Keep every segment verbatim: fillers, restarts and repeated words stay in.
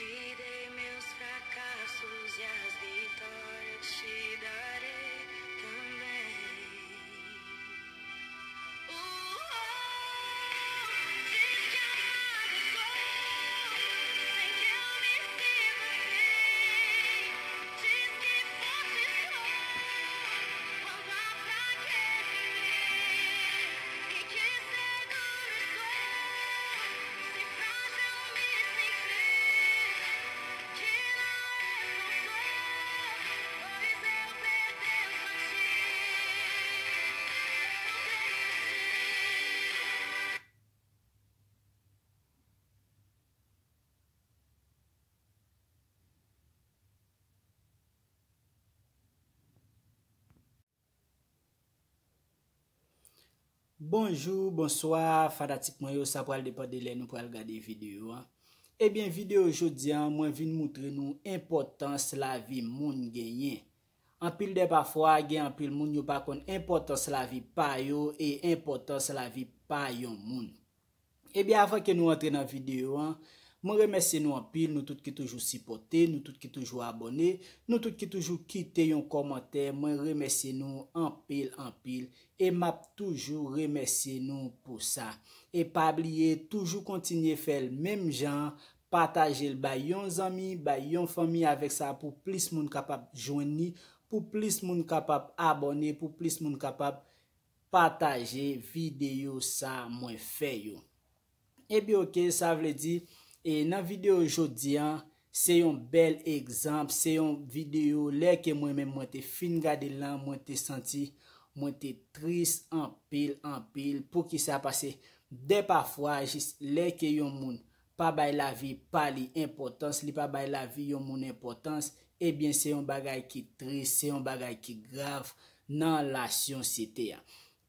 E de meus fracassos e as vitórias te darei também. Bonjou, bonswa, fanatik mwen yo, sa pral depann de lè nou pral gade videyo an. Ebyen, videyo jodi an, mwen vin moutre nou enpòtans lavi moun genyen. Anpil de pafwa, gen anpil moun yo pa konn enpòtans lavi pa yo e enpòtans lavi pa yon moun. Ebyen, avan ke nou antre nan videyo an, mwen remèsye nou anpil, nou tout ki toujou sipòte, nou tout ki toujou abòne, nou tout ki toujou kite yon kòmantè. Mwen remèsye nou anpil, anpil, e m ap toujou remèsye nou pou sa. E pa bliye, toujou kontinye fè l menm jan, pataje l bay yon zanmi, bay yon fanmi, avèk sa pou plis moun kapab jwenn li, pou plis moun kapab abòne, pou plis moun kapab pataje videyo sa mwen fè yo. Ebyen, oke, sa vle di, e nan videyo jodi an, se yon bèl egzanp, se yon videyo lè ke mwen menm mwen te fin gade l lan, mwen te santi, mwen te tris anpil, anpil. Poukisa? Paske dè pafwa, jis lè ke yon moun pa bay lavi pa li enpòtans, li pa bay lavi yon moun enpòtans, ebyen, se yon bagay ki tris, se yon bagay ki grav nan lasyonsyete a.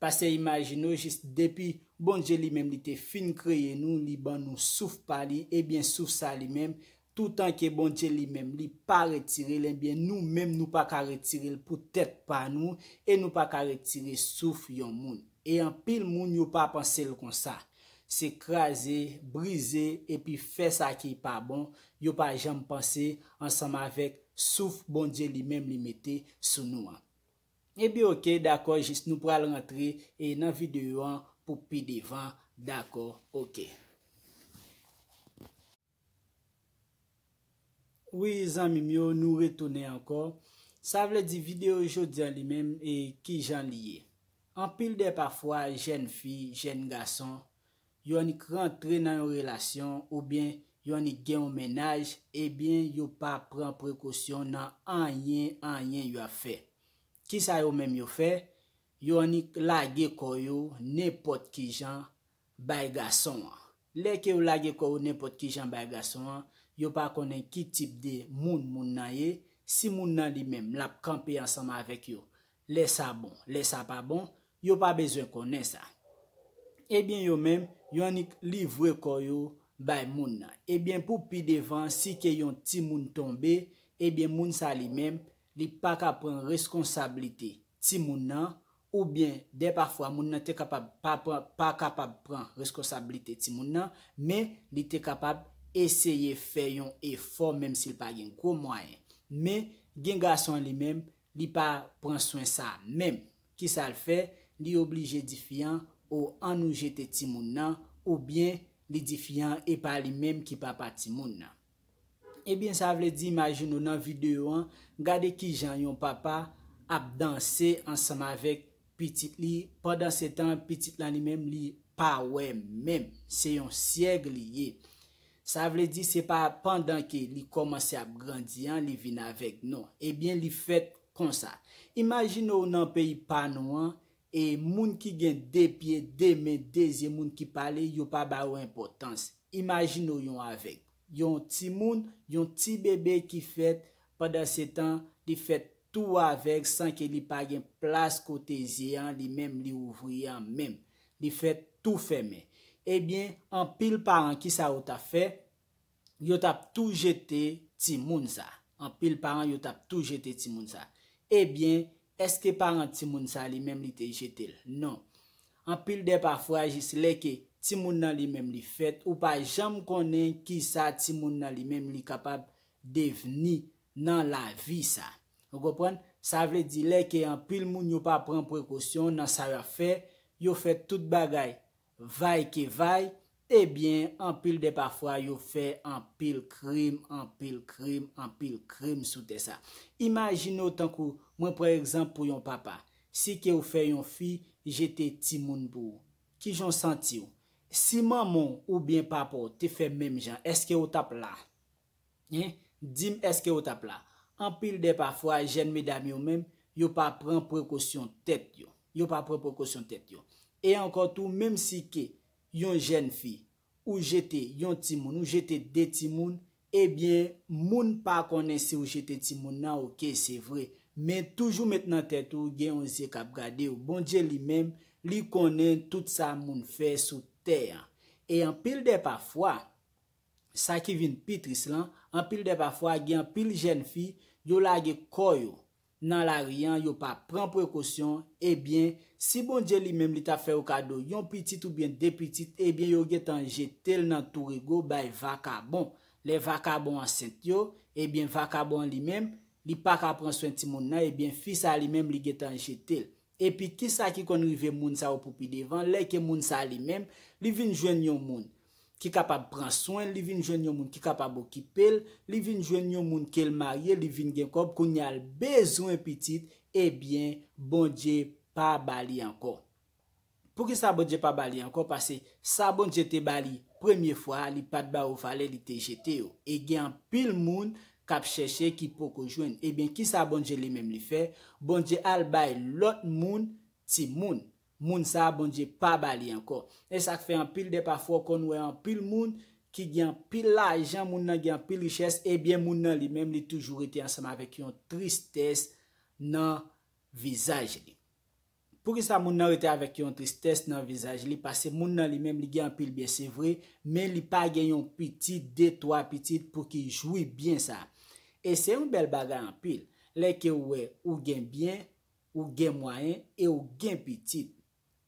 Paske imajine w jis depi Bondye li menm li te fin kreye nou, li ban nou souf pa li, ebyen souf sa li menm, toutan ke Bondye li menm li pa retire l, ebyen nou menm nou pa ka retire l pou tèt pa nou, e nou pa ka retire souf yon moun. E anpil moun yo pa panse l konsa. Se kraze, brize, epi fè sa ki pa bon, yo pa janm panse ansanm avèk souf Bondye li menm li mete sou nou an. Ebyen, oke, dakò, jis nou pral rantre e nan videyo an pou pi devan, dakò, oke. Wi, zanmi m yo, nou retounen ankò. Sa vle di videyo jodi an li menm, e kijan li ye? Anpil de pafwa, jèn fi, jèn gason, yo annik rantre nan yon relasyon oubyen yo annik gen yon mennaj, ebyen yo pa pran prekosyon nan anyen, anyen yo ap fè. Kisa yo menm yo fè? Yo annik lage kò yo nenpòt ki jan bay gason an. Lè ke yo lage kò yo nenpòt ki jan bay gason an, yo pa konnen ki tip de moun moun nan ye, si moun nan li menm l ap kanpe ansanm avèk yo, lè sa bon, lè sa pa bon, yo pa bezwen konnen sa. Ebyen yo menm, yo annik livre kò yo bay moun nan. Ebyen pou pi devan, si ke yon timoun tonbe, ebyen moun sa li menm, li pa ka pran reskonsablite timoun nan, oubyen dè pafwa moun nan te kapab pa pran, pa kapab pran reskonsablite timoun nan, men li te kapab eseye fè yon efò, menm si l pa gen gwo mwayen. Men gen gason an li menm, li pa pran swen sa menm. Kisa l fè? Li oblije di fi an, o, ann nou jete timoun nan, oubyen li di fi an, e pa li menm ki papa timoun nan. Ebyen, sa vle di, imajine w nan videyo an, gade kijan yon papa ap danse ansanm avèk pitit li, pandan se tan pitit lan li menm li pa wè menm. Se yon syèg li ye. Sa vle di se pa pandan ke li kòmanse ap grandi an li vin avèg, non. Ebyen, li fèt konsa. Imajine w nan peyi pa nou an, e moun ki gen de pye, de men, de zye, moun ki pale, yo pa ba yo enpòtans. Imajine w yon avèg. Yon timoun, yon ti bebe ki fèt, pandan se tan, li fèt tou avèg san ke li pa gen plas kote zye an, li menm li ouvri an menm. Li fèt tou fèmen. Ebyen, anpil paran, kisa yo t ap fè? Yo t ap tou jete timoun sa. Anpil paran, yo t ap tou jete timoun sa. Ebyen, èske paran timoun sa li menm li te jete l? Non. Anpil de pafwa, jis lè ke timoun nan li menm li fèt, ou pa janm konnen kisa timoun nan li menm li kapab devni nan lavi sa. Ou konprann? Sa vle di lè ke anpil moun yo pa pran prekosyon nan sa y ap fè, yo fè tout bagay vay ke vay, ebyen, anpil de pafwa yo fè anpil krim, anpil krim, anpil krim sou tè sa. Imajine w tankou, mwen pran egzanp pou yon papa. Si ke w fè yon fi jete timoun pou ou, kijan w santi w? Si manman w oubyen papa w te fè menm jan, èske w t ap la? Hein? Di m, èske w t ap la? Anpil de pafwa, jèn medam yo menm, yo pa pran prekosyon tèt yo. Yo pa pran prekosyon tèt yo. E ankò tou, menm si ke yon jèn fi, ou jete yon timoun, ou jete de timoun, ebyen, moun pa konnen si w jete timoun nan, oke, se vre. Men toujou met nan tèt ou, gen yon zye k ap gade w. Bondye li menm, li konnen tout sa moun fè sou tè an. E anpil de pafwa, sa ki vin pi tris lan, anpil de pafwa, gen anpil jèn fi, yo lage kò yo nan lari an, yo pa pran prekosyon, ebyen, si Bondye li menm li ta fè yo kado yon pitit oubyen de pitit, ebyen, yo gentan jete l nan tou rigo bay vakabon. Lè vakabon ansent yo, ebyen, vakabon an li menm, li pa ka pran swen timoun nan, ebyen, fi sa li menm, li gentan jete l. Epi, kisa ki konn rive moun sa yo pou pi devan, lè ke moun sa li menm, li vin jwenn yon moun ki kapab pran swen l, li vin jwenn yon moun ki kapab okipe l, li vin jwenn yon moun ke l marye, li vin gen kòb, kounye a l bezwen pitit, ebyen, Bondye pa ba li ankò. Poukisa Bondye pa ba li ankò? Paske sa Bondye te ba li premye fwa a, li pa t ba yo valè, li te jete yo. E gen anpil moun k ap chèche ki poko jwenn. Ebyen, kisa Bondye li menm li fè? Bondye al bay lòt moun timoun. Moun sa a, Bondye pa ba li ankò. E sa k fè anpil de pafwa w konn wè anpil moun ki gen anpil lajan, moun nan gen anpil richès, ebyen, moun nan li menm, li toujou rete ansanm avèk yon tristès nan vizaj li. Poukisa moun nan rete avèk yon tristès nan vizaj li? Paske moun nan li menm, li gen anpil byen, se vre, men li pa gen yon pitit, de, twa pitit pou ki jwi byen sa. E se yon bèl bagay anpil. Lè ke w wè ou gen byen, ou gen mwayen e ou gen pitit.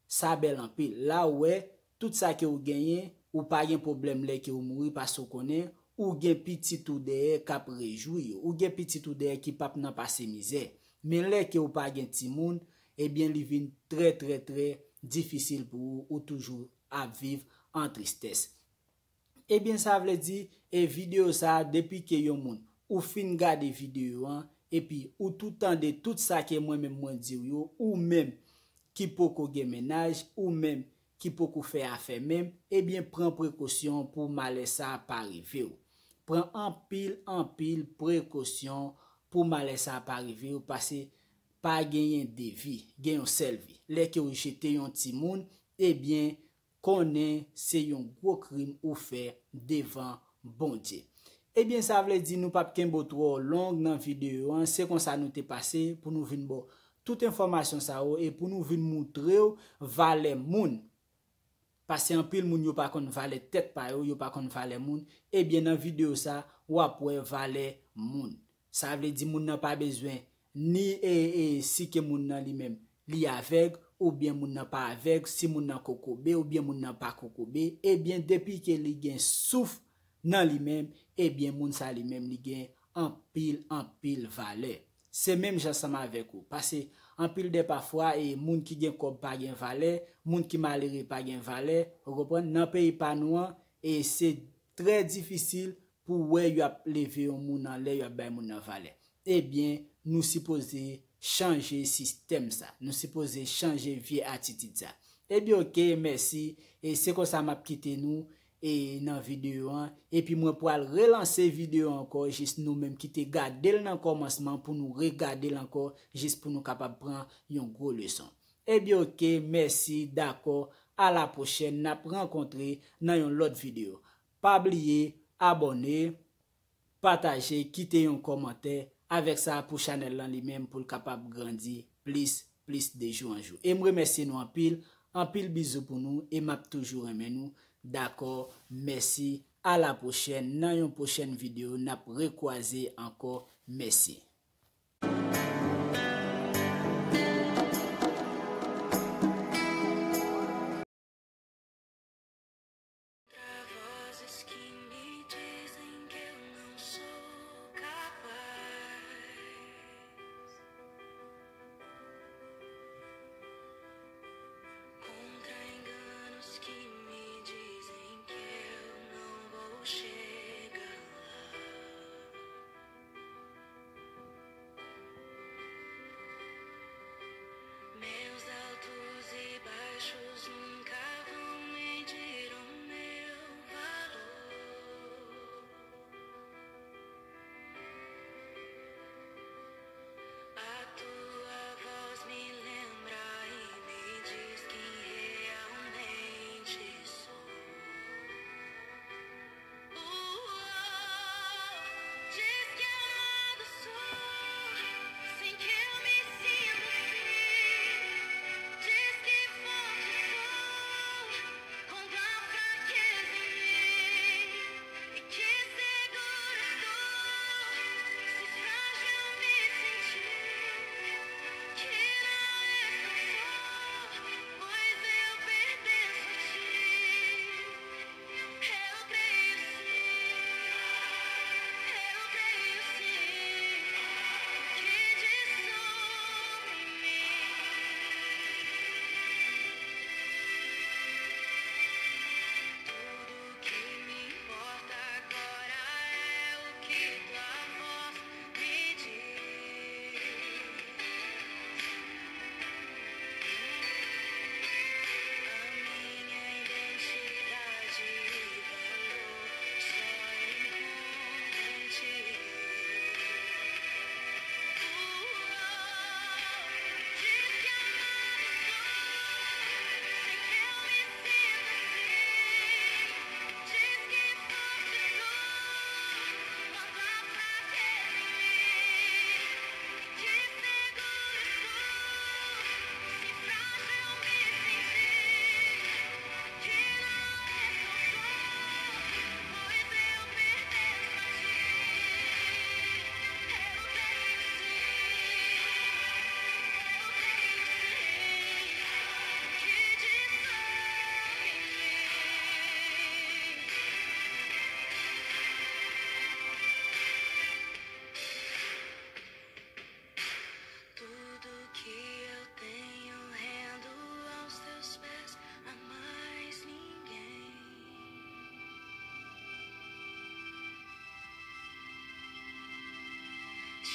Sa bèl anpil. La ou wè, tout sa ke ou genyen, ou pa gen pwoblèm lè ke ou mouri, paske ou konnen ou gen pitit ou dèyè k ap rejwi yo. Ou gen pitit ou dèyè ki p ap nan pase mizè. Men lè ke ou pa gen timoun, ebyen, li vin trè, trè, trè difisil pou ou, ou toujou ap viv an tristès. Ebyen, sa vle di, e videyo sa a, depi ke yon moun, ou fin gade videyo an, epi ou tou tande tout sa ke mwen menm mwen di w yo, ou menm ki poko gen mennaj, ou menm ki poko fè afè menm, ebyen, pran prekosyon pou malè sa a pa rive w. Pran anpil, anpil prekosyon pou malè sa a pa rive w, paske pa genyen de vi, gen yon sèl vi. Lè ke w jete yon timoun, ebyen, konnen se yon gwo krim ou fè devan Bondye. Ebyen, sa vle di nou p ap kenbe w twò long nan videyo an. Se konsa nou te pase pou nou vin ba w tout enfòmasyon sa yo e pou nou vin moutre w valè moun. Paske anpil moun yo pa konn valè tèt pa yo, yo pa konn valè moun. Ebyen, nan videyo sa, w ap wè valè moun. Sa vle di moun nan pa bezwen ni e, e si ke moun nan li menm li avèg, oubyen moun nan pa avèg, si moun nan kokobe, oubyen moun nan pa kokobe, ebyen depi ke li gen souf nan li menm, ebyen moun sa li menm li gen anpil, anpil valè. Se menm jan ansanm avèk ou. Paske anpil de pafwa, e moun ki gen kòb pa gen valè, moun ki malere pa gen valè, ou konprann? Nan peyi pa nou an, e se trè difisil pou wè y ap leve yon moun anlè, y ap bay moun nan valè. Ebyen, nou sipoze chanje sistèm sa. Nou sipoze chanje vye atitid sa. Ebyen, oke, mèsi. E se konsa m ap kite nou e nan videyo an. Epi mwen pral relanse videyo ankò, jis nou menm ki te gade l nan kòmansman pou nou regade l ankò, jis pou nou kapab pran yon gwo leson. Ebyen, oke, mèsi, dakò. A la pwochèn, n ap rankontre nan yon lòt videyo. Pa bliye abòne, pataje, kite yon kòmantè. Avèk sa, pou chanèl lan li menm, pou l kapab grandi plis, plis de jou an jou. E m remèsye nou anpil, anpil bizou pou nou, e m ap toujou renmen nou. Dakò, mèsi. A la pwochèn, nan yon pwochèn videyo, n ap rekwaze ankò. Mèsi.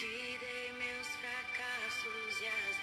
Te dei meus fracassos e as